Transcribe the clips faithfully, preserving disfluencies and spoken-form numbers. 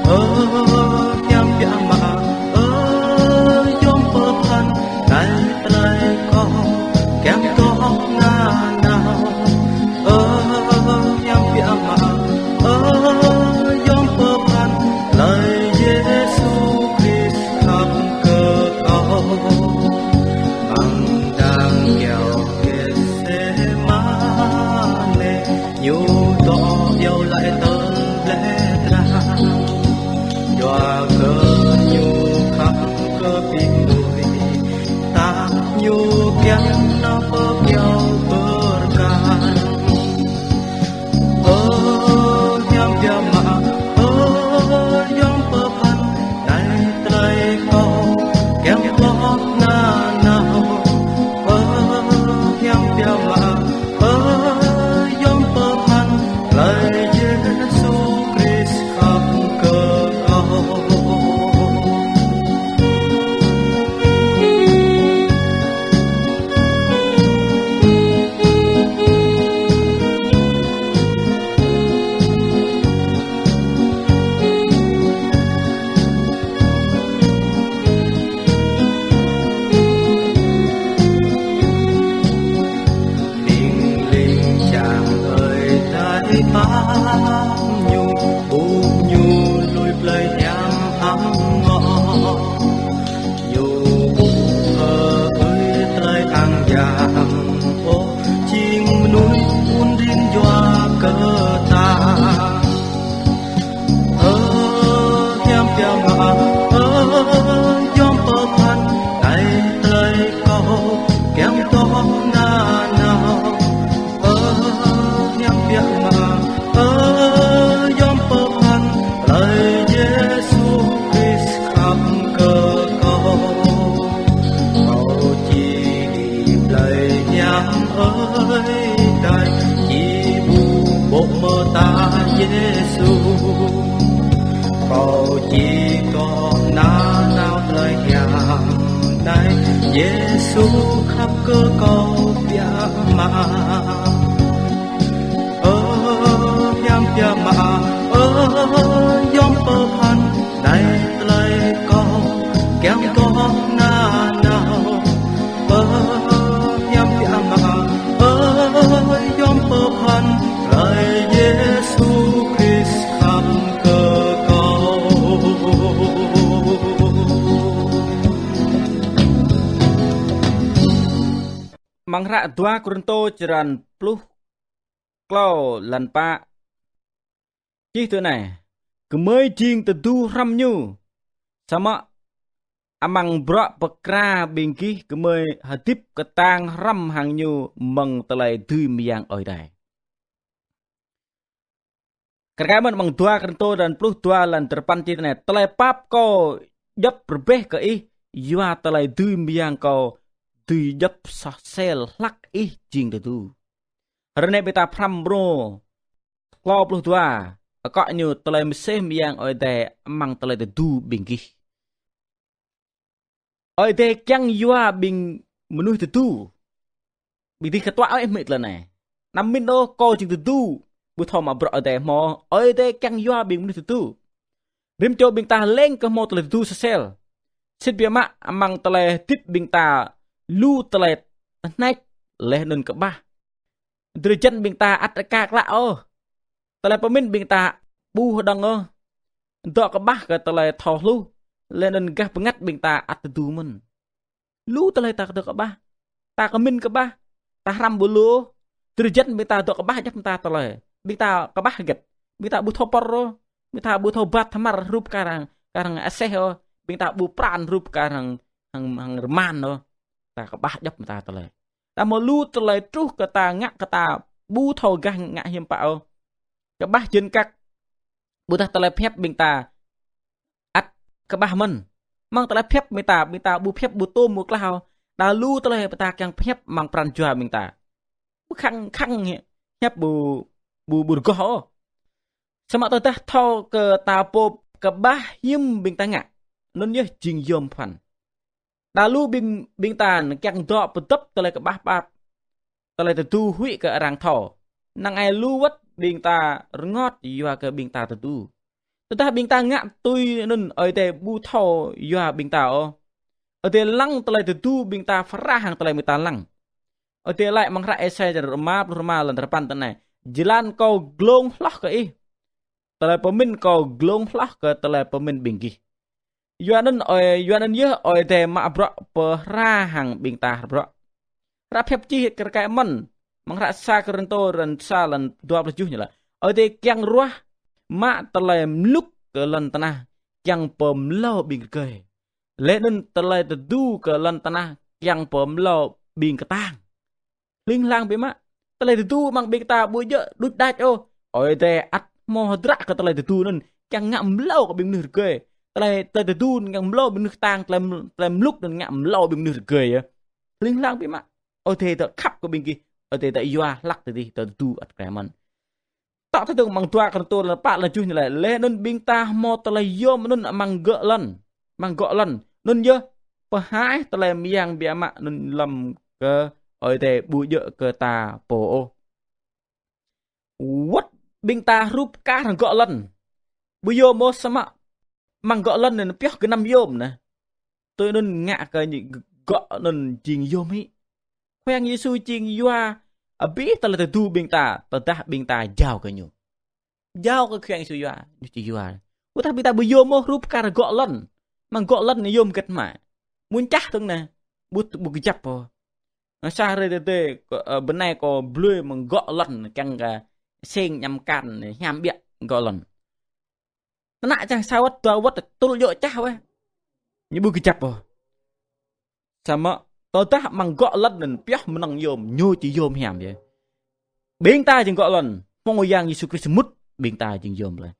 Ơ hiam biă mă, ơ yom pơphan, đai tơlơi kâo kiăng dŏ nanao. Ơ hiam biă mă, ơ yom pơphan, tơlơi Yêsu Krist khăp kơ kâo. Amăng đang kơyâo Getsemane, Ñu dŏ iâu laĭ tơl blĕ dram. Yua kơ Ñu khăp kơ ƀing mơnuih, ta Ñu kiăng nao pơ kơyâo bơrkal. Ơ hiam biă mă, ơ yom pơphan, đai tơlơi kâo kiăng dŏ nanao. Ơ hiam biă mă, ơ yom pơphan, tơlơi Yêsu Krist khăp kơ kâo. Ling ling čang ơi tai pang Ñu, ƀuh Ñu lui plơi hiam hăng ngŏ. Ñu ƀuh ơi tơlơi ang yang, ôh, jing mơnuih ƀun rin yua kơ ta. Ơ hiam biă mă, ơ yom pơphan, đai tơlơi kâo kiăng dŏ nanao. Ơ hiam biă mă, ơ yom pơphan, tơlơi Yêsu Krist khăp kơ kâo. Kâo či đĭ plơi hiam ơi tai, či ƀuh ƀô̆ mơta Yêsu. Kâo či dŏ nanao tơlơi hiam anai, Yêsu khăp kơ kâo biă mă. Ơ hiam biă mă, ơ yom pơphan, đai tơlơi kâo kiăng dŏ nanao. Ơ hiam biă mă, ơ yom pơphan, tơlơi Yêsu Krist khăp kơ kâo. Amăng hră dua Kôrintô črăn pluh klâo, lăn pă. Čih tui anai: Gơmơi jing tơdu hrŏm Ñu, samơ̆ amăng bruă pơkra ƀing gih gơmơi hơdip kơtang hrŏm hăng Ñu mơ̆ng tơlơi dưi mơyang Ơi Adai. Kar kaĭ mơ̆n amăng dua Kôrintô črăn pluh dua lăn duarơpăn čih tui anai: Tơlơi pap kâo djŏp rơbeh kơ ih, yua tơlơi dưi mơyang kâo dưi djŏp soh sel hlăk ih jing tơdu. Hrơi anai ƀing ta phrăm mrô klâo pluh dua, akŏ ñu tơlơi mơsêh mơyang Ơi Adai amăng tơlơi tơdu ƀing gih. Ơi Adai kiăng yua ƀing mơnuih tơdu. Ƀing dih kơtuă ơi hmư̆ tơlơi anai. Anăm mĭn ôh kâo jing tơdu, ƀu thâo mă bruă Ơi Adai hmâo, Ơi Adai kiăng yua ƀing mơnuih tơdu. Rĭm čô ƀing ta lêng kơ hmâo tơlơi tơdu soh sel. Sĭt biă mă amăng tơlơi hơdip ƀing ta lu tơlơi tơhneč laih anŭn kơƀah. Drơi jăn ƀing ta ăt aka klă ôh. Tơlơi pơmĭn ƀing ta ƀu hơđong ôh. Dŏ kơƀah kơ tơlơi thâo hluh, laih anŭn gah bơngăt ƀing ta ăt tơdu mơ̆n. Lu tơlơi ta dŏ kơƀah. Ta kơmĭn kơƀah. Ta hrăm ƀu lu. Drơi jăn ƀing ta dŏ kơƀah djŏp mơta tơlơi. Ƀing ta kơƀah hơget? Ƀing ta ƀu thâo pơr ôh. Ƀing ta ƀu thâo bat hmar hrup kar hăng, kar hăng aseh ôh. Ƀing ta ƀu pran hrup kar hăng, hăng, hăng rơman ôh. Ta kơƀah djŏp mơta tơlơi. Ta hmâo lu tơlơi truh kơ ta ngă kơ ta ƀu thâo gah ngă hiư̆m pă ôh. Kơƀah jên kăk. Ƀôdah tơlơi pơhiăp ƀing ta ăt kơƀah mơ̆n. Amăng tơlơi pơhiăp ƀing ta, ƀing ta ƀu pơhiăp ƀu tôm ƀu klah ôh. Đa lu tơlơi ƀing ta kiăng pơhiăp amăng pran jua ƀing ta. Ƀu khăng khăng hiăp ƀu, ƀu, ƀu rơgoh ôh. Samơ̆ tơdah thâo kơ ta pô kơƀah hiư̆m ƀing ta ngă, anŭn yơh jing yom pơphan. Đa lu ƀing, ƀing ta kiăng dŏ pơdŏp tơlơi kơƀah pap, tơlơi tơdu huĭ kơ arăng thâo. Năng ai lu wơ̆t ƀing ta rơngot yua kơ ƀing ta tơdu. Tơdah ƀing ta ngă tui anŭn Ơi Adai ƀu thâo yua ƀing ta ôh. Ơi Adai lăng tơlơi tơdu ƀing ta pơră hăng tơlơi ƀing ta lăng. Ơi Adai laĭ amăng hră Êsai črăn rơma pluh rơma lăn tơpăn tui anai: Jơlan kâo glông hloh kơ ih, tơlơi pơmĭn kâo glông hloh kơ tơlơi pơmĭn ƀing gih. Yua anŭn ơi, yua anŭn yơh Ơi Adai mă bruă pơră hăng ƀing ta bruă. Hră pơhiăp čih kơ rơkơi mơ̆n, amăng hră sa Kôrintô črăn sa lăn dua pluh tơjuh ñu laĭ: Ơi Adai kiăng ruah mă tơlơi mlŭk kơ lŏn tơnah kiăng pơmlâo ƀing rơgơi, laih anŭn tơlơi tơdu kơ lŏn tơnah kiăng pơmlâo ƀing kơtang. Hling hlang biă mă. Tơlơi tơdu amăng ƀing ta ƀu djơ̆ đuč đač ôh. Ơi Adai ăt hmâo hơdră kơ tơlơi tơdu anŭn kiăng ngă mlâo kơ ƀing mơnuih rơgơi. Tơlơi, tơlơi tơdu anŭn ngă mlâo ƀing mơnuih kơtang, tơlơi, tơlơi mlŭk anŭn ngă mlâo ƀing mơnuih rơgơi yơh. Hling hlang biă mă. Ơi Adai dŏ khăp kơ ƀing gih, Ơi Adai dŏ yua hlăk tơdih, tơlơi tơdu ăt krem mơ̆n. Tŏ tơdơ̆ng amăng dua Kôrintô lăn pă lăn tơjuh ñu laĭ: Laih anŭn ƀing ta hmâo tơlơi yôm anŭn amăng gŏ lŏn, amăng gŏ lŏn. Anŭn yơh pơhaih tơlơi mơyang biă mă anŭn lŏm kơ Ơi Adai, ƀu djơ̆ kơ ta pô ôh. Wơ̆t ƀing ta hrup kar hăng gŏ lŏn. Ƀu yôm ôh, samơ̆ amăng gŏ lŏn anŭn pioh gơnam yôm anai. Tui anŭn ngă kơ ñu gŏ anŭn jing yôm hĭ. Khua Yang Yêsu jing yua abih tơlơi tơdu ƀing ta, tơdah ƀing ta jao kơ ñu. Jao kơ Khua Yang Yêsu yua, ñu či yua. Ƀu tah ƀing ta ƀu yôm ôh, hrup kar gŏ lŏn. Amăng gŏ lŏn anai yôm hơget mă. Mơ̆n čah tơ̆ng anai. Ƀu, ƀu kơjăp ôh. Sa hrơi tơdơi, kơ, ơ, bơnai kâo blơi amăng gŏ lŏn, kiăng kơ sêng añăm akan, hiam biă gŏ lŏn. Tơnă čang sa wơ̆t, dua wơ̆t, tŭl djơ̆ čah wơ̆t. Ñu ƀu kơjăp ôh. Samơ̆ tơdah amăng gŏ lŏn anŭn pioh mơnơ̆ng yôm, ñu či yôm hiam yơh. Ƀing ta jing gŏ lŏn, hmâo Yang Yêsu Krist mŭt, ƀing ta jing yôm laih.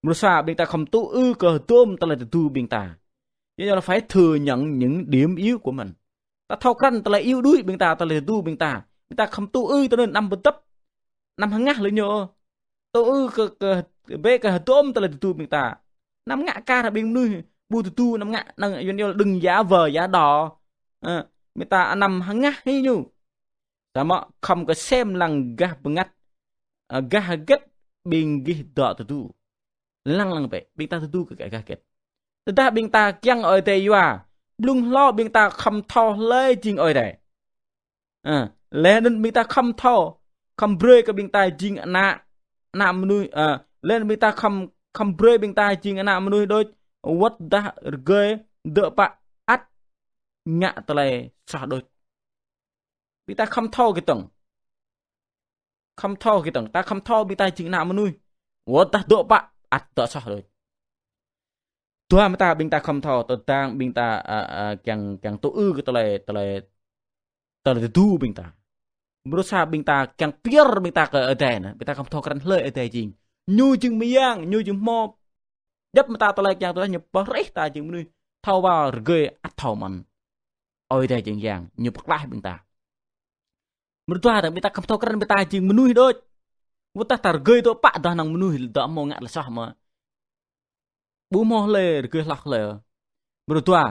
Mrô sa, ƀing ta khŏm tŭ ư kơ hơdôm tơlơi tơdu ƀing ta. Yua ñu là phải thừa nhận những điểm yếu của mình. Ta thâo krăn tơlơi yếu đuối ƀing ta, tơlơi tơdu ƀing ta. Ƀing ta khŏm tŭ ư tui anŭn, anăm pơdŏp, anăm hơngah lơi ñu. Tŭ ư kơ, kơ, bĕ kơ hơdôm tơlơi tơdu ƀing ta. Anăm ngă kar hăng ƀing mơnuih ƀu tơdu, anăm ngă, anăm, yua ñu là đừng giả vờ giả đò. Ơ, ƀing ta anăm hơngah hĭ ñu. Samơ̆ khŏm kơsem lăng gah bơngăt, ơ, gah hơget ƀing gih dŏ tơdu. Lăng lăng bĕ, ƀing ta tơdu kơ gah hơget. Tơdah ƀing ta kiăng Ơi Adai yua, blung hlâo ƀing ta khŏm thâo hlơi jing Ơi Adai. Ơ, laih anŭn ƀing ta khŏm thâo, khŏm brơi kơ ƀing ta jing ană, ană mơnuih, ơ, laih anŭn ƀing ta khŏm, khŏm brơi ƀing ta jing ană mơnuih đôč, wơ̆t tơdah rơgơi dŏ pă ăt ngă tơlơi soh đôč. Ƀing ta khŏm thâo kơtơ̆ng. Khŏm thâo kơtơ̆ng, ta khŏm thâo ƀing ta jing ană mơnuih. Wơ̆t tơdah dŏ pă, ăt dŏ soh đôč. Dua mơta ƀing ta khŏm thâo, tơdang ƀing ta, ơ, ơ, kiăng, kiăng tŭ ư kơ tơlơi, tơlơi, tơlơi tơdu ƀing ta. Mrô sa ƀing ta kiăng pơyơr ƀing ta kơ Ơi Adai anai, ƀing ta khŏm thâo krăn hlơi Ơi Adai jing. Ñu jing mơyang, ñu jing hmâo djŏp mơta tơlơi kiăng tơlơi ñu pơhrih ta jing mơnuih. Thâo ba rơgơi ăt thâo mơ̆n. Ơi Adai jing Yang, ñu pơklaih ƀing ta. Mrô dua, tơdah ƀing ta khŏm thâo krăn ƀing ta jing mơnuih đôč. Wơ̆t tơdah ta rơgơi dŏ pă, tơdah ană mơnuih dŏ hmâo ngă tơlơi soh mơ̆. Ƀu hmâo hlơi rơgơi hloh hlơi. Mrô dua,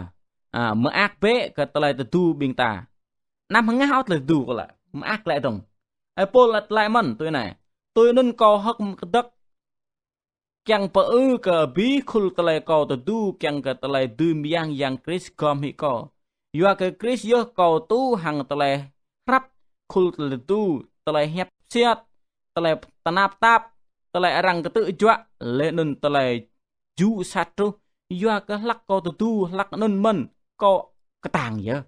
a, mơak bĕ kơ tơlơi tơdu ƀing ta. Anăm hơngah ôh tơlơi tơdu kâo laĭ. Mơak laĭ dơ̆ng. Ơi Pôl laĭ tơlơi mơ̆n tui anai: Tui anŭn kâo hơ̆k kơdơ̆k kiăng pơư kơ abih khul tơlơi kâo tơdu, kiăng kơ tơlơi dưi mơyang Yang Krist gom hĭ kâo. Yua kơ Krist yơh kâo tŭ hăng tơlơi hrăp, khul tơlơi tơdu, tơlơi hiăp siat, tơlơi tơnap tap, tơlơi arăng kơtư̆ juă, laih anŭn tơlơi jŭ sat truh. Yua kơ hlăk kâo tơdu, hlăk anŭn mơ̆n kâo kơtang yơh.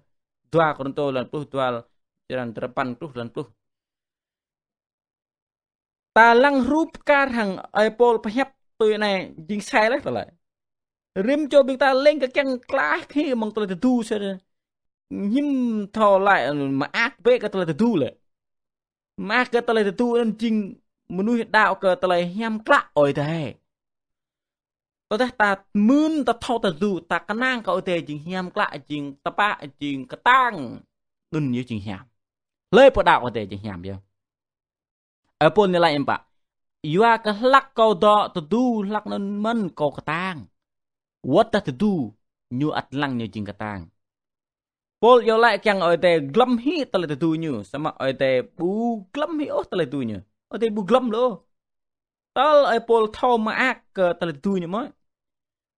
Dua Kôrintô lăn pluh dua, črăn dua păn truh lăn pluh. Ta lăng hrup kar hăng ơi Pôl pơhiăp tui anai jing sai laih tơlơi. Rĭm čô ƀing ta leng kơ kiăng klaih khĭ mơ̆ng tơlơi tơdu sơ. Hiư̆m thâo laĭ mơak bĕ kơ tơlơi tơdu lĕ. Mơak kơ tơlơi tơdu anŭn jing mơnuih đaŏ kơ tơlơi hiam klă Ơi Adai. Tơdah ta mưn ta thâo tơdu, ta kơnang kơ Ơi Adai jing hiam klă, jing tơpă, jing kơtang. Anŭn yơh jing hiam. Hlơi pô đaŏ kơ Ơi Adai jing hiam yơh. Ơi Pôl ñu laĭ hiư̆m pă? Yua kơ hlăk kâo dŏ tơdu, hlăk anŭn mơ̆n kâo kơtang. Wơ̆t tơdah tơdu, ñu ăt lăng ñu jing kơtang. Pôl iâu laĭ kiăng Ơi Adai glŏm hĭ tơlơi tơdu ñu, samơ̆ Ơi Adai ƀu glŏm hĭ ôh tơlơi tơdu ñu. Ơi Adai ƀu glŏm lơ. Tơl ơi Pôl thâo mơak kơ tơlơi tơdu ñu mơ̆.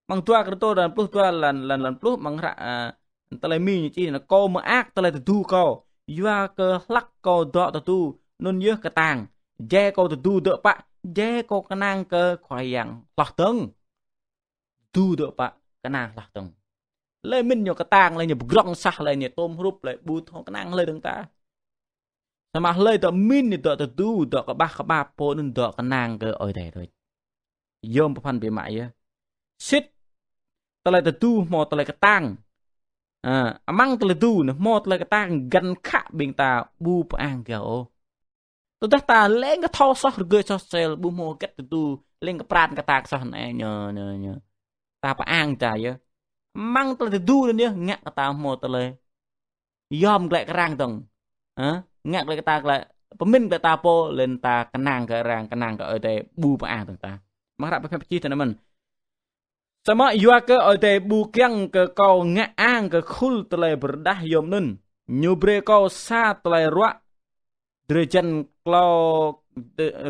Amăng dua Kôrintô lăn pluh dua lăn, lăn, lăn pluh, amăng hră, a, tơlơi Mi ñu čih anai: Kâo mơak tơlơi tơdu kâo, yua kơ hlăk kâo dŏ tơdu, anŭn yơh kơtang. Jai kâo tơdu dơ̆ pă, jai kâo kơnang kơ Khua Yang hloh dơ̆ng. Tơdu dơ̆ pă, kơnang hloh dơ̆ng. Hlơi mĭn ñu kơtang, hlơi ñu pơgrŏng sah, hlơi ñu tôm hrup, hlơi ƀu thâo kơnang hlơi dơ̆ng tah. Samơ̆ hlơi dŏ mĭn ñu dŏ tơdu, dŏ kơƀah kơƀap pô anŭn dŏ kơnang kơ Ơi Adai đôč. Yôm pơphan biă mă yơh. Sĭt tơlơi tơdu hmâo tơlơi kơtang. A, amăng tơlơi tơdu anai hmâo tơlơi kơtang găn khă ƀing ta ƀu pơang gao ôh. Tơdah ta leng kơ thâo soh rơgơi soh sel, ƀu hmâo hơget tơdu, leng kơ pran kơ ta kơ soh anai ñu, ñu, ñu. Ta pơang ta yơh. Amăng tơlơi tơdu anŭn yơh, ngă kơ ta hmâo tơlơi yôm glaĭ kơ arăng dơ̆ng. Hă? Ngă glaĭ kơ ta glaĭ, pơmĭn glaĭ ta pô, lĕn ta kơnang kơ arăng, kơnang kơ Ơi Adai ƀu pơang dơ̆ng tah. Amăng hră pơphe pơčih tơ anai mơ̆n. Samơ̆ yua kơ Ơi Adai ƀu kiăng kơ kâo ngă ang kơ khul tơlơi pơrơđah yôm anŭn. Ñu brơi kâo sa tơlơi ruă drơi jăn klâo,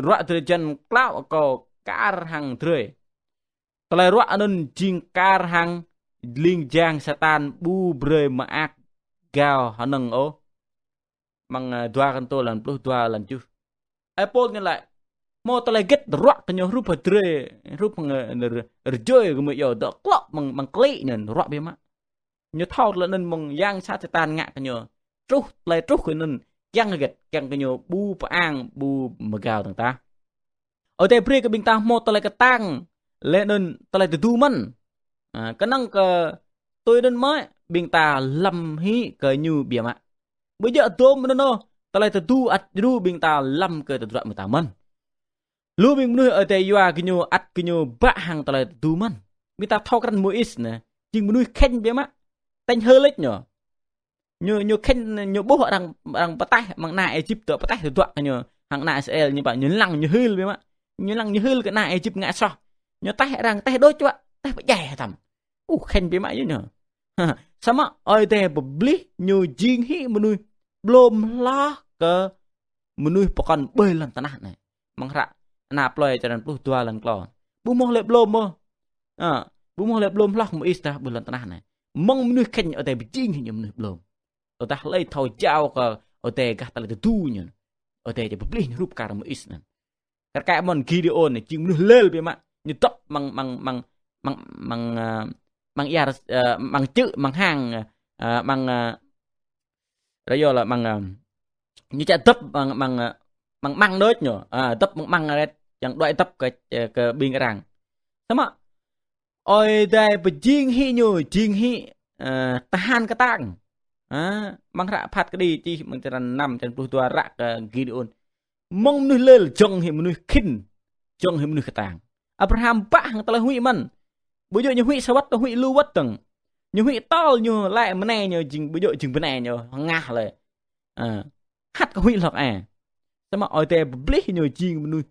ruă drơi jăn klâo kâo kar hăng drơi. Tơlơi ruă anŭn jing kar hăng ling jang Satan ƀu brơi mơak gao hơnơ̆ng ôh. Amăng, a, dua Kôrintô lăn pluh dua lăn tơjuh. Ơi Pôl ñu laĭ, hmâo tơlơi hơget ruă kơ ñu hrup hơdrơi, hrup hăng, a, rơjơi kơ mơ̆ yơh dŏ klŏ amăng, amăng klĭ anŭn ruă biă mă. Ñu thâo tơlơi anŭn mơ̆ng yang sat Satan ngă kơ ñu. Truh, tơlơi truh kơ anŭn, kiăng hơget, kiăng kơ ñu ƀu pơang, ƀu mơgao dơ̆ng tah. Ơi Adai brơi kơ ƀing ta hmâo tơlơi kơtang, lĕ anŭn tơlơi tơdu mơ̆n. A, kơnơ̆ng kơ tui anŭn mơ̆ ƀing ta lăm hĭ kơ ñu biă mă. Ƀu djơ̆ tôm anŭn ôh, tơlơi tơdu ăt djru ƀing ta lăm kơ tơdruă ƀing ta mơ̆n. Lu ƀing mơnuih Ơi Adai yua kơ ñu ăt kơ ñu bă hăng tơlơi tơdu mơ̆n. Ƀing ta thâo krăn Môis anai, jing mơnuih khĕnh biă mă. Tañ hơlĕč ñu. Ñu, ñu khĕnh, ñu ƀuh arăng, arăng pơtaih amăng ană Êjip dŏ pơtaih tơdruă kơ ñu, hăng ană Israel ñu pă, ñu lăng ñu hil biă mă. Ñu lăng ñu hil kơ ană Êjip ngă soh. Ñu taih arăng taih đôč čuă, taih pơdjai hơtăm. Ơ, khĕnh biă mă yơh ñu. Samơ̆ Ơi Adai pơblih ñu jing hĭ mơnuih blom hloh kơ mơnuih pơkŏn ƀơi lŏn tơnah anai. Amăng hră Ană Plơi črăn pluh dua lăn klâo. Ƀu hmâo hlơi blom ôh. A, ƀu hmâo hlơi blom hloh kơ Môis tah ƀơi lŏn tơnah anai. Mơ̆ng mơnuih khĕnh Ơi Adai pơjing hĭ ñu mơnuih blom. Tơdah hlơi thâo jao kơ Ơi Adai gah tơlơi tơdu ñu. Ơi Adai či pơblih ñu hrup kar Môis anŭn. Kar kaĭ mơ̆n Gidêôn anai, jing mơnuih lel biă mă, ñu dŏp amăng, amăng, amăng, amăng, amăng, a, amăng ia, a, amăng čư̆, amăng hang, a, amăng, a, ră yơh lĕ amăng, a, ñu čă dŏp amăng, amăng, a, amăng amăng đôč ñu, a, dŏp amăng amăng rĕt, čang đuaĭ dŏp kơ, kơ ƀing arăng. Samơ̆ Ơi Adai pơjing hĭ ñu, jing hĭ, ơ, tơhan kơtang. Hă, amăng hră Phat Kơđi čih amăng črăn năm, črăn pluh dua ră kơ Gidêôn. Mơ̆ng mơnuih lel, jŏng hĭ mơnuih khĭn, jŏng hĭ mơnuih kơtang. Abraham bă hăng tơlơi huĭ mơ̆n. Ƀu djơ̆ ñu huĭ sa wơ̆t, huĭ lu wơ̆t dơ̆ng. Ñu huĭ tơl ñu laĭ mơnai ñu jing, ƀu djơ̆ jing bơnai ñu hơngah lĕ. Ơ, hăt kơ huĭ hlŏk ơ. Samơ̆ Ơi Adai pơblih ñu jing mơnuih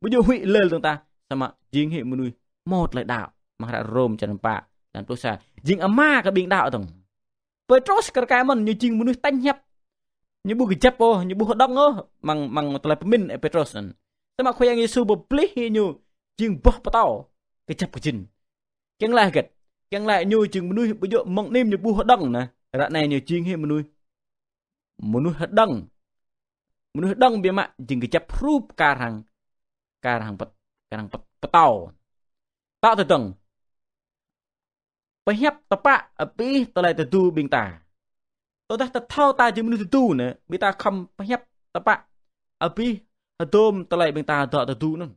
ƀu djơ̆ huĭ lel dơ̆ng tah, samơ̆ jing hĭ mơnuih hmâo tơlơi đaŏ. Amăng hră Rôm črăn pă, črăn pluh sa. Jing ama kơ ƀing đaŏ dơ̆ng. Pêtrôs kar kaĭ mơ̆n, ñu jing mơnuih tañ hiăp. Ñu ƀu kơjăp ôh, ñu ƀu hơđơ̆ng ôh, amăng, amăng tơlơi pơmĭn ơi Pêtrôs anŭn. Samơ̆ Khua Yang Yêsu pơblih hĭ ñu jing boh pơtâo kơjăp kơjing. Kiăng laĭ hơget? Kiăng laĭ ñu jing mơnuih ƀu djơ̆ mơ̆ng anih ñu ƀu hơđơ̆ng anai. Ră anai ñu jing hĭ mơnuih, mơnuih hơđơ̆ng. Mơnuih hơđơ̆ng biă mă jing kơjăp hrup kar hăng, kar hăng pơt-, kar hăng pơt-, pơtâo. Tŏ tơdơ̆ng. Pơhiăp tơpă abih tơlơi tơdu ƀing ta. Tơdah ta thâo ta jing mơnuih tơdu anai, ƀing ta khŏm pơhiăp tơpă abih hơdôm tơlơi ƀing ta dŏ tơdu anŭn.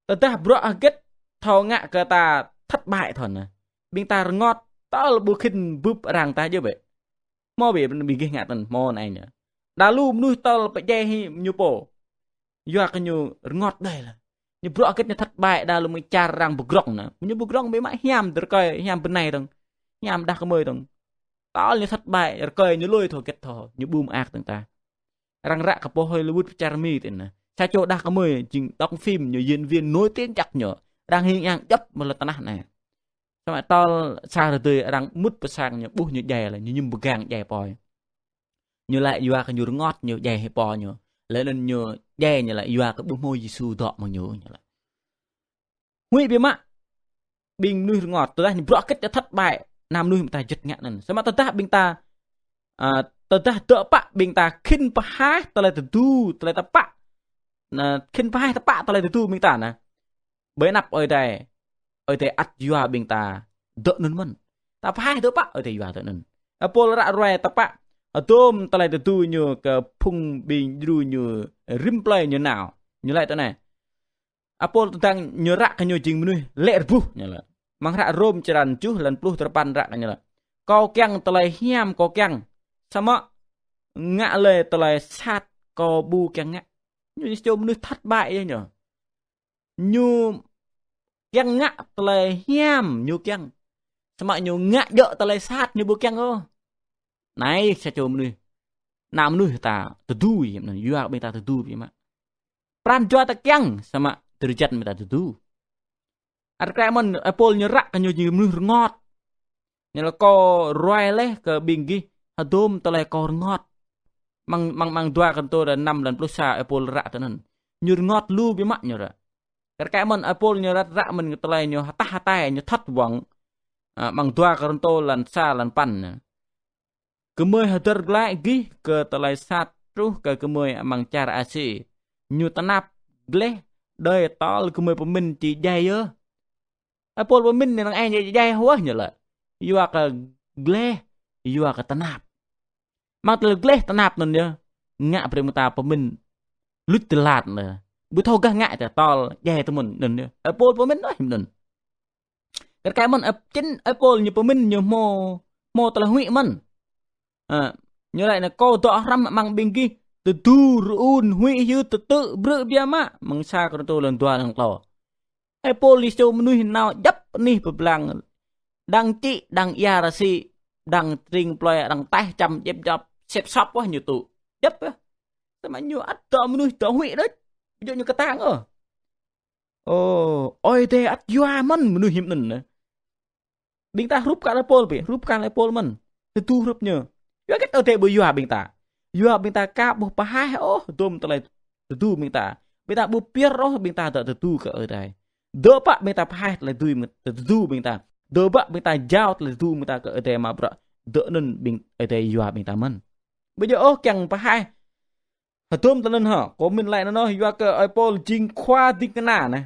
Tơdah bruă hơget thâo ngă kơ ta thất bại thoi anai, ƀing ta rơngot tơl ƀu khĭn bưp arăng tah djơ̆ bĕ. Hmâo bĕ ƀing gih ngă tơ̆n hmâo anai ñu. Đa lu mơnuih tơl pơdjai hĭ ñu pô. Yua kơ ñu rơngot đơi laih. Ñu bruă hơget ñu thất bại, đa lu mơ̆ng čar arăng pơgrŏng anai. Ñu pơgrŏng biă mă hiam rơkơi, hiam bơnai dơ̆ng. Hiam đah kơmơi dơ̆ng. Tơl ñu thất bại, rơkơi ñu lui thâo hơget thâo, ñu ƀu mơak dơ̆ng tah. Arăng ră kơ pô Hollywood pơ čar Mi tơ anai. Sa čô đah kơmơi jing đóng phim ñu diễn viên nổi tiếng jăk ñu. Arăng hing yang djŏp mơ̆ lŏn tơnah anai. Samơ̆ tơl sa rơdơi arăng mŭt pơ sang ñu ƀuh ñu djai laih, ñu mơñum pơgang djai pô. Ñu laĭ yua kơ ñu rơngot ñu djai hĭ pô ñu. Laih anŭn ñu djai ñu laĭ yua kơ ƀu hmâo Yêsu dŏ mơ̆ng ñu ñu laĭ. Huĭ biă mă. Ƀing mơnuih rơngot, tơdah ñu bruă hơget ñu thất bại, ană mơnuih mơta juăt ngă anŭn. Samơ̆ tơdah ƀing ta, a, tơdah dŏ pă ƀing ta khĭn pơhaih tơlơi tơdu, tơlơi tơpă. Anŭn, khĭn pơhaih tơpă tơlơi tơdu ƀing ta anŭn. Ƀơi anăp Ơi Adai, Ơi Adai ăt yua ƀing ta dŏ anŭn mơ̆n. Ta pơhaih dŏ pă, Ơi Adai yua dŏ anŭn. Ơi Pôl ră ruai tơpă, hơdôm tơlơi tơdu ñu kơ phung ƀing djru ñu rĭm plơi ñu nao. Ñu laĭ tui anai. Ơi Pôl tơdang ñu ră kơ ñu jing mơnuih lĕ rơbuh ñu laĭ. Amăng hră Rôm črăn tơjuh lăn pluh duapăn ră kơ ñu laĭ. Kâo kiăng tơlơi hiam kâo kiăng. Samơ̆ ngă lĕ tơlơi sat kâo ƀu kiăng ngă. Ñu jing mơnuih thất bại yơh ñu. Ñu kiăng ngă tơlơi hiam ñu kiăng. Samơ̆ ñu ngă djơ̆ tơlơi sat ñu ƀu kiăng ôh. Anai sa čô mơnuih. Ană mơnuih ta tơdu hiam anŭn, yua ƀing ta tơdu biă mă. Pran jua ta kiăng, samơ̆ drơi jăn ƀing ta tơdu. Ăt kơ mơ̆n, Ơi Pôl ñu ră kơ ñu jing mơnuih rơngot. Ñu laĭ kâo ruai laih kơ ƀing gih, hơdôm tơlơi kâo rơngot. Amăng, amăng, amăng dua Kôrintô năm lăn pluh sa Ơi Pôl ră tui anŭn. Ñu rơngot lu biă mă ñu ră. Kar kaĭ mơ̆n Ơi Pôl ñu ră ră mơ̆n kơ tơlơi ñu hơtah hơtai, ñu thâo wơ̆ng. A, amăng dua Kôrintô lăn sa lăn păn anai. Gơmơi hơdơr glaĭ gih kơ tơlơi sat truh kơ gơmơi amăng čar Asi. Ñu tơnap gleh, đơi tơl gơmơi pơmĭn či djai yơh. Ơi Pôl pơmĭn anai năng ai djai djai hơwơh ñu laĭ. Yua kơ gleh, yua kơ tơnap. Amăng tơlơi gleh tơnap anŭn yơh. Ngă brơi mơta pơmĭn luč tơlat anŭn. Ƀu thâo gah ngă tơl djai tơmŭn anŭn yơh. Ơi Pôl pơmĭn ôh anŭn. Kar kaĭ mơ̆n, ơ, čin Ơi Pôl ñu pơmĭn ñu hmâo, hmâo tơlơi huĭ mơ̆n. Ơ, ñu laĭ anai kâo dŏ hrăm amăng ƀing gih, tơdu rơun huĭ hyưt tơtư̆ brư̆ biă mă, amăng sa Kôrintô lăn dua lăn klâo. Ơi Pôl jing mơnuih nao djŏp anih pơblang, đang čĭ, đang ia rơsĭ, đang tring plơi, đang taih čăm djŏp djŏp, sĕp sŏp wơh ñu tŭ. Djŏp wơh. Samơ̆ ñu ăt dŏ mơnuih dŏ huĭ đôč. Ƀu djơ̆ ñu kơtang ôh. Ơ, Ơi Adai ăt yua mơ̆n mơnuih hiam anŭn anai. Ƀing ta hrup kar Ơi Pôl bĕ, hrup kar Ơi Pôl mơ̆n. Tơdu hrup ñu. Yua hơget Ơi Adai ƀu yua ƀing ta. Yua ƀing ta aka ƀu pơhaih ôh, hơdôm tơlơi tơdu ƀing ta. Ƀing ta ƀu pơyơr ôh, ƀing ta dŏ tơdu kơ Ơi Adai. Dŏ pă ƀing ta pơhaih tơlơi tơdu, tơdu ƀing ta. Dŏ pă ƀing ta jao tơlơi tơdu ƀing ta kơ Ơi Adai mă bruă. Dŏ anŭn ƀing Ơi Adai yua ƀing ta mơ̆n. Ƀu djơ̆ ôh kiăng pơhaih. Hơdôm tơlơi anŭn hă, kâo mĭn laĭ anŭn yua kơ Ơi Pôl jing khua ding kơna anai.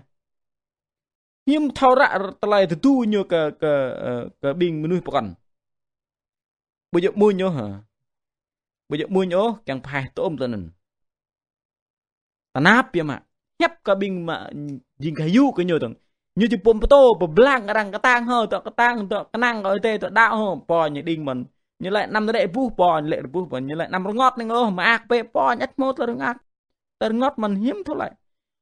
Hiư̆m thâo ră tơlơi tơdu ñu kơ, kơ, ơ, kơ ƀing mơnuih pơkŏn. Ƀu djơ̆ mơ̆n ñu hă. Ƀu djơ̆ mơ̆n ñu kiăng pơhaih tơm tơnăn. Tơnap biă mă. Hiăp kơ ƀing mă jing kơ yŭ kơ ñu tơ̆ng. Ñu či pơm pơtô, pơblang arăng kơtang hă, dŏ kơtang, dŏ kơnang kơ Ơi Adai, dŏ đaŏ hă, pô ñu đing mơ̆n. Ñu laĭ anăm lĕ rơbuh, pô ñu lĕ rơbuh mơ̆n. Ñu laĭ anăm rơngot anai ôh, mơak bĕ, pô ñu ăt hmâo tơlơi rơngot. Tơlơi rơngot mơ̆n hiư̆m thâo laĭ.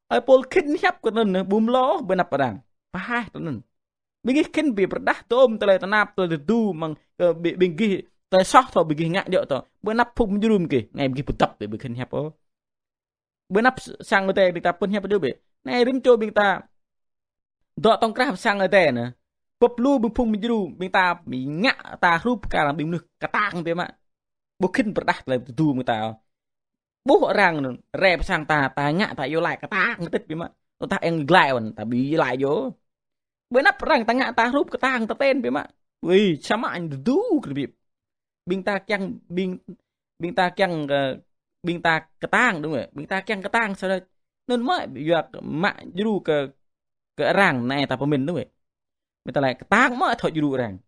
Ơi Pôl khĭn hiăp kơ anŭn, ƀu mlâo ôh ƀơi anăp arăng. Pơhaih tơlơi anŭn. Ƀing gih khĭn ƀu pơrơđah tơm tơlơi tơnap, tơlơi tơdu mơ̆ng kơ ƀing, ƀing gih, tơlơi soh thâo ƀing gih ngă djơ̆ tơ̆. Ƀơi anăp phung mơjrŭm gih, anai ƀing gih pơdŏp ƀu khĭn hiăp ôh. Ƀơi anăp sang Ơi Adai ƀing ta pơhiăp djơ̆ ƀĕ. Anai rĭm čô ƀing ta dŏ tŏng krah sang Ơi Adai anai. Bưp lu ƀing phung mơjrŭm ƀing ta ngă ta hrup kar ƀing mơnuih kơtang biă mă. Ƀu khĭn pơrơđah tơlơi tơdu ƀing ta. Ƀuh arăng anŭn, rai pơ sang ta, ta ngă ta iâu laĭ kơtang kơtit biă mă. Tơdah eng glai ƀăn, ta ƀu iâu laĭ djơ̆. Ƀơi anăp arăng ta ngă ta hrup kơtang tơten biă mă. Ui, samơ̆ anŭn tơdu kơ ƀĭp. Ƀing ta kiăng, ƀing, ƀing ta kiăng kơ, ƀing ta kơtang, đúng không? Ƀing ta kiăng kơtang sa đôč. Anŭn mơ̆ yua kơ mă djru kơ, kơ arăng anai ta pơmĭn, đúng không? Ƀing ta laĭ kơtang mơ̆ thâo djru arăng.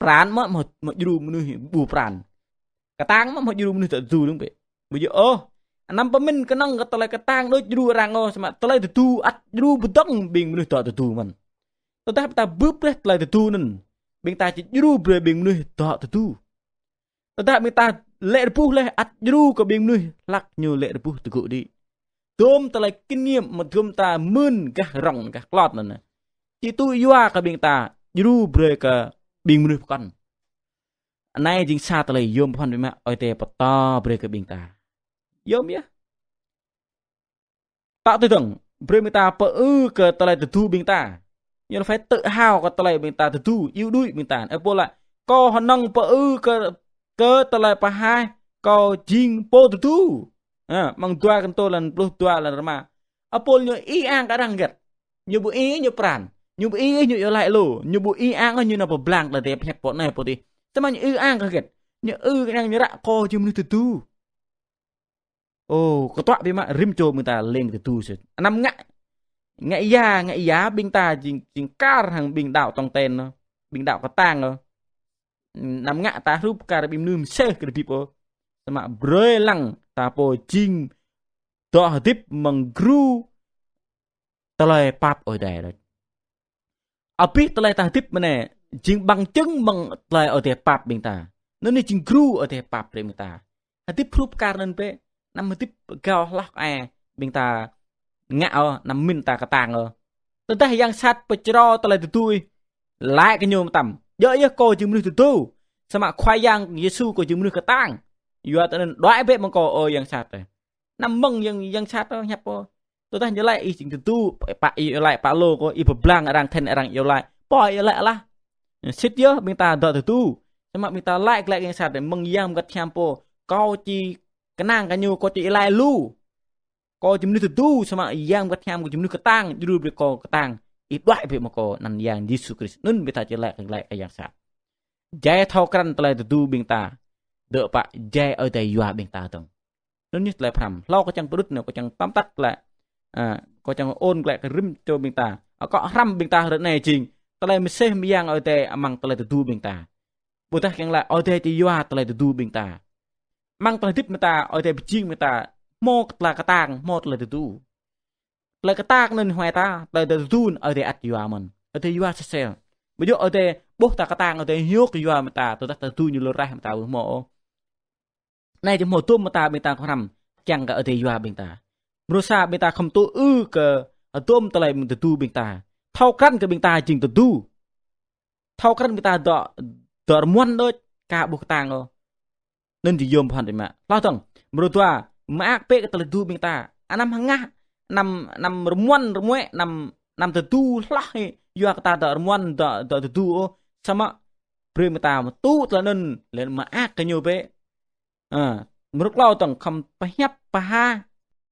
Pran mơ̆, mơ̆, mơ̆ djru mơnuih ƀu pran. Kơtang mơ̆, mơ̆ djru mơnuih dŏ tơdu dơ̆ng bĕ. Ƀu djơ̆ ôh. Anăm pơmĭn kơnơ̆ng kơ tơlơi kơtang đôč djru arăng ôh, samơ̆ tơlơi tơdu ăt djru pơdơ̆ng ƀing mơnuih dŏ tơdu mơ̆n. Tơdah ƀing ta bưp laih tơlơi tơdu anŭn, ƀing ta či djru brơi ƀing mơnuih dŏ tơdu. Tơdah ƀing ta lĕ rơbuh laih ăt djru kơ ƀing mơnuih hlăk ñu lĕ rơbuh tơgŭ đĭ. Tơm tơlơi kinh nghiệm mơ̆ tơm ta mưn gah rŏng gah klot anŭn. Či tŭ yua kơ ƀing ta djru brơi kơ ƀing mơnuih pơkŏn. Anai jing sa tơlơi yôm pơphan biă mă Ơi Adai pơtô brơi kơ ƀing ta. Yôm yơh. Tŏ tui dơ̆ng, brơi ƀing ta pơư kơ tơlơi tơdu ƀing ta. Ñu phải tự hào kơ tơlơi ƀing ta tơdu, iâu đuaĭ ƀing ta. Ơ Pôl laĭ, kâo hơnơ̆ng pơư kơ, kơ tơlơi pơhaih, kâo jing pô tơdu. Ha, amăng dua Kôrintô lăn pluh dua lăn rơma. Ơ Pôl ñu ư-ang kơ arăng hơget? Ñu ƀu ư ñu pran. Ñu ƀu ư ñu iâu laĭ lu. Ñu ƀu ư-ang ñu nao pơblang tơlơi pơhiăp pô anai pô adih. Samơ̆ ñu ư-ang kơ hơget? Ñu ư kơ arăng ñu ră kơ jing mơnuih tơdu. Ơ, kơtuă biă mă rĭm čô ƀing ta leng tơdu sĭt. Anăm ngă, ngă ia, ngă ia ƀing ta jing, jing kar hăng ƀing đaŏ tong ten ôh, ƀing đaŏ kơtang ôh. Anăm ngă ta hrup kar ƀing mơnuih mơsêh kơ hơdip ôh. Samơ̆ brơi lăng ta pô jing dŏ hơdip mơ̆ng gru tơlơi pap Ơi Adai đôč. Abih tơlơi ta hơdip mơ̆n anai, jing bằng chứng mơ̆ng tơlơi Ơi Adai pap ƀing ta. Anŭn anai jing gru Ơi Adai pap brơi ƀing ta. Hơdip hrup kar anŭn bĕ, anăm hơdip gao hloh ai ƀing ta ngă ôh, anăm mĭn ta kơtang ôh. Tơdah yang sat pơčrâo tơlơi tơdu ih, laĭ kơ ñu mơtam: Djơ̆ yơh kâo jing mơnuih tơdu, samơ̆ Khua Yang Yêsu kâo jing mơnuih kơtang. Yua tơ anŭn đuaĭ bĕ mơ̆ng kâo ơ yang sat ơi. Anăm mơ̆ng yang, yang sat ôh, hiăp ôh. Tơdah ñu laĭ ih jing tơdu, pă ih iâu laĭ pă lu kơ ih pơblang arăng then arăng iâu laĭ. Pô iâu laĭ lah. Sĭt yơh ƀing ta dŏ tơdu. Samơ̆ ƀing ta laĭ glaĭ yang sat mơ̆ng Yang Bơngăt Hiam pô. Kâo či kơnang kơ ñu, kâo či iâu laĭ lu. Kâo jing mơnuih tơdu, samơ̆ Yang Bơngăt Hiam kâo jing mơnuih kơtang, djru brơi kâo kơtang. Ih đuaĭ bĕ mơ̆ng kâo anăn Yang Yêsu Krist. Anŭn ƀing ta či laĭ glaĭ kơ yang sat. Jai thâo krăn tơlơi tơdu ƀing ta. Dŏ pă jai Ơi Adai yua ƀing ta dơ̆ng. Anŭn yơh tơlơi pơhrăm. Hlâo kâo čang pơđŭt anai, kâo čang tóm tắt glaĭ. A, kâo čang ôn glaĭ kơ rĭm čô ƀing ta. Akŏ hrăm ƀing ta ră anai jing tơlơi mơsêh mơyang Ơi Adai amăng tơlơi tơdu ƀing ta. Ƀôdah kiăng laĭ Ơi Adai či yua tơlơi tơdu ƀing ta. Amăng tơlơi hơdip ƀing ta, Ơi Adai pơjing ƀing ta hmâo tơlơi kơtang, hmâo tơlơi tơdu. Tơlơi kơtang anŭn huai ta, tơlơi tơdu anŭn Ơi Adai ăt yua mơ̆n. Ơi Adai yua sơsel. Ƀu djơ̆ Ơi Adai ƀuh ta kơtang, Ơi Adai hiôk yua mơ̆ng ta, tơdah tơdu ñu lŏn raih mơ̆ng ta ƀu hmâo ôh. Anai či hmâo dôm mơta ƀing ta kơ hrăm, kiăng kơ Ơi Adai yua ƀing ta. Mrô sa ƀing ta khŏm tŭ ư kơ dôm tơlơi mơ̆ng tơdu ƀing ta. Thâo krăn kơ ƀing ta jing tơdu. Thâo krăn ƀing ta dŏ, dŏ rơmuăn đôč, ka ƀuh kơtang ôh. Anŭn jing yôm phăn ƀing mă. Hloh dơ̆ng, mrô dua, mơak bĕ kơ tơlơi tơdu ƀing ta. Anăm hơngah, anăm, anăm rơmuăn rơmuĕ, anăm, anăm tơdu hloh hĭ, yua kơ ta dŏ rơmuăn, dŏ, dŏ tơdu ôh. Samơ̆ brơi ƀing ta mơ̆ tŭ tơlơi anŭn, lĕ mơak kơ ñu bĕ. A, mrô klâo dơ̆ng khŏm pơhiăp pơha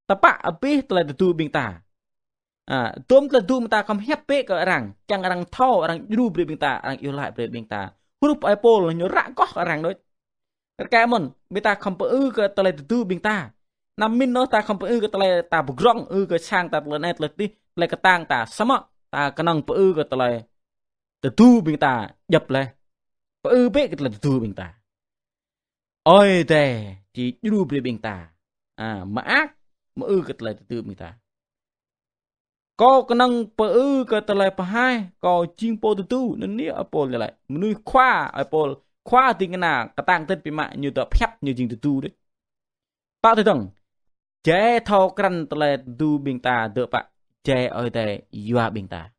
tơpă abih tơlơi tơdu ƀing ta. A, dôm tơlơi tơdu ƀing ta khŏm hiăp bĕ kơ arăng, kiăng arăng thâo, arăng djru brơi ƀing ta, arăng iâu laĭ brơi ƀing ta. Hrup ơi Pôl ñu ră goh kơ arăng đôč. Rơkâo mơ̆n, ƀing ta khŏm pơư kơ tơlơi tơdu ƀing ta. Anăm mĭn ôh ta khŏm pơư kơ tơlơi ta pơgrŏng, ư kơ sang ta tơlơi anai tơlơi adih, tơlơi kơtang ta. Samơ̆ ta kơnơ̆ng pơư kơ tơlơi tơdu ƀing ta djŏp laih. Pơư bĕ kơ tơlơi tơdu ƀing ta. Ơi Adai či djru brơi ƀing ta. A, mơak, mơư kơ tơlơi tơdu ƀing ta. Kâo kơnơ̆ng pơư kơ tơlơi pơhaih, kâo jing pô tơdu, anŭn yơh ơi Pôl ñu laĭ. Mơnuih khua, ơi Pôl, khua ding kơna, kơtang tơl biă mă, ñu dŏ pơhiăp, ñu jing tơdu đôč. Tŏ tui dơ̆ng, jai thâo krăn tơlơi tơdu ƀing ta dŏ pă, jai Ơi Adai yua ƀing ta.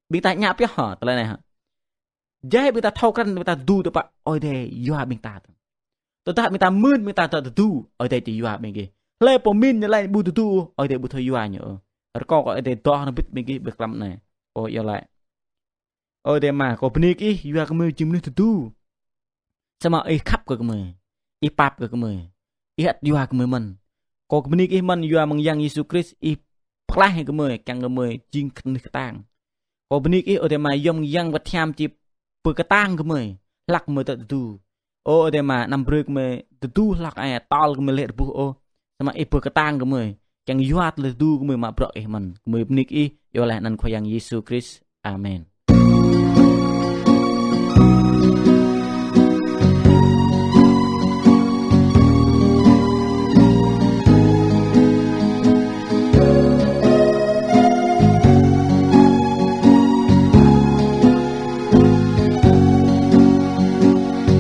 Ƀing ta ngă pioh hă, tơlơi anai hă. Jai ƀing ta thâo krăn ƀing ta tơdu dŏ pă, Ơi Adai yua ƀing ta. Tơdah ƀing ta mưn ƀing ta dŏ tơdu, Ơi Adai či yua ƀing gih. Hlơi pô mĭn ñu laĭ ƀu tơdu, Ơi Adai ƀu thâo yua ñu. Rơkâo kơ Ơi Adai dŏ hrŏm hơbĭt ƀing gih ƀơi klăm anai. Kâo iâu laĭ. Ơ Adai Ama, kâo bơni kơ Ih yua kơ gơmơi jing mơnuih tơdu. Samơ̆ Ih khăp kơ gơmơi. Ih pap kơ gơmơi. Ih ăt yua gơmơi mơ̆n. Kâo bơni kơ Ih mơ̆n yua mơ̆ng Yang Yêsu Krist Ih pơklaih gơmơi, kiăng gơmơi jing mơnuih kơtang. Kâo bơni kơ Ih, Ơ Adai Ama, yua mơ̆ng Yang Bơngăt Hiam či pơkơtang gơmơi, hlak gơmơi dŏ tơdu. Ơ Adai Ama, anăm brơi gơmơi tơdu hlak ai tơl gơmơi lê̆ rơbuh ôh. Samơ̆ Ih pơkơtang gơmơi, kiăng yua tơlơi tơdu gơmơi mă bruă Ih mơ̆n. Gơmơi bơni kơ Ih, iâu laĭ anăn Khua Yang Yêsu Krist. Amen.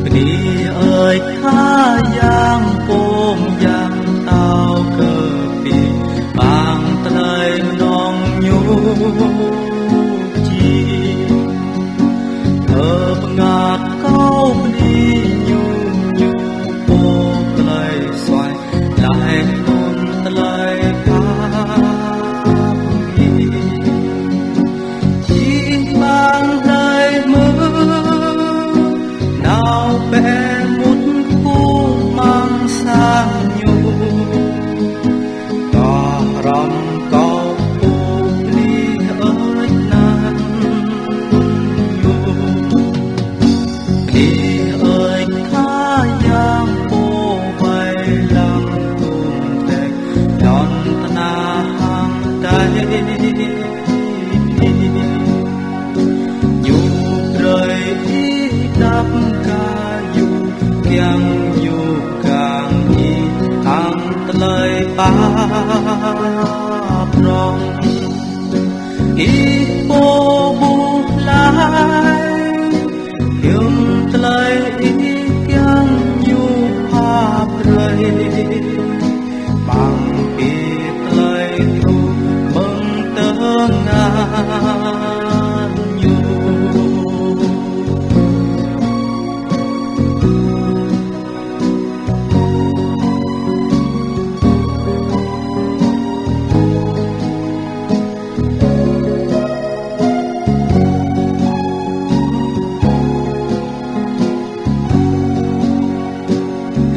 Bơni ơi Khua Yang pô mơyang tao kơ ƀing păng tơlơi mơnong ñu či. Tơ pơngăt kâo bơni ñu, ñu pô tơlơi suaih, laih anŭn tơlơi khăp. Jing păng hlơi mơ̆ nao bĕ mŭt kơkuh amăng sang ñu. Ih pô ƀuh laih, hiư̆m tơlơi Ih kiăng Ñu pha brơi, amăng abih tơlơi truh mơ̆ng tơngan Ñu.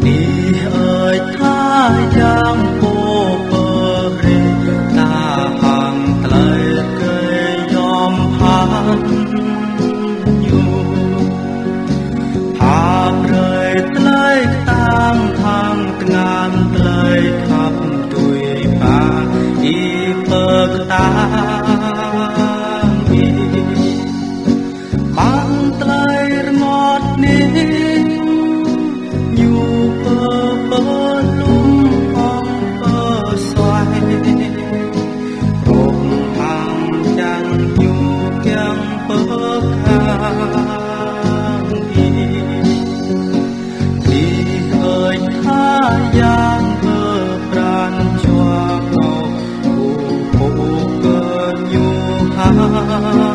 Ih ơi Khua Yang pô pơrĭ ta hăng tơlơi kơ yom pơphan Ñu. Pha brơi tơlơi kơtang hăng tơngan tơlơi khăp tui pă Ih pơkơtang ih. Amăng tơlơi rơngot hning, Ñu pơpơlŭm hăng pơsuaih. Rŏng hăng čang Ñu kiăng pơgang ih. Ih ơi Khua Yang, pơpran jua kâo, kâo pơpŭ kơ Ñu hăng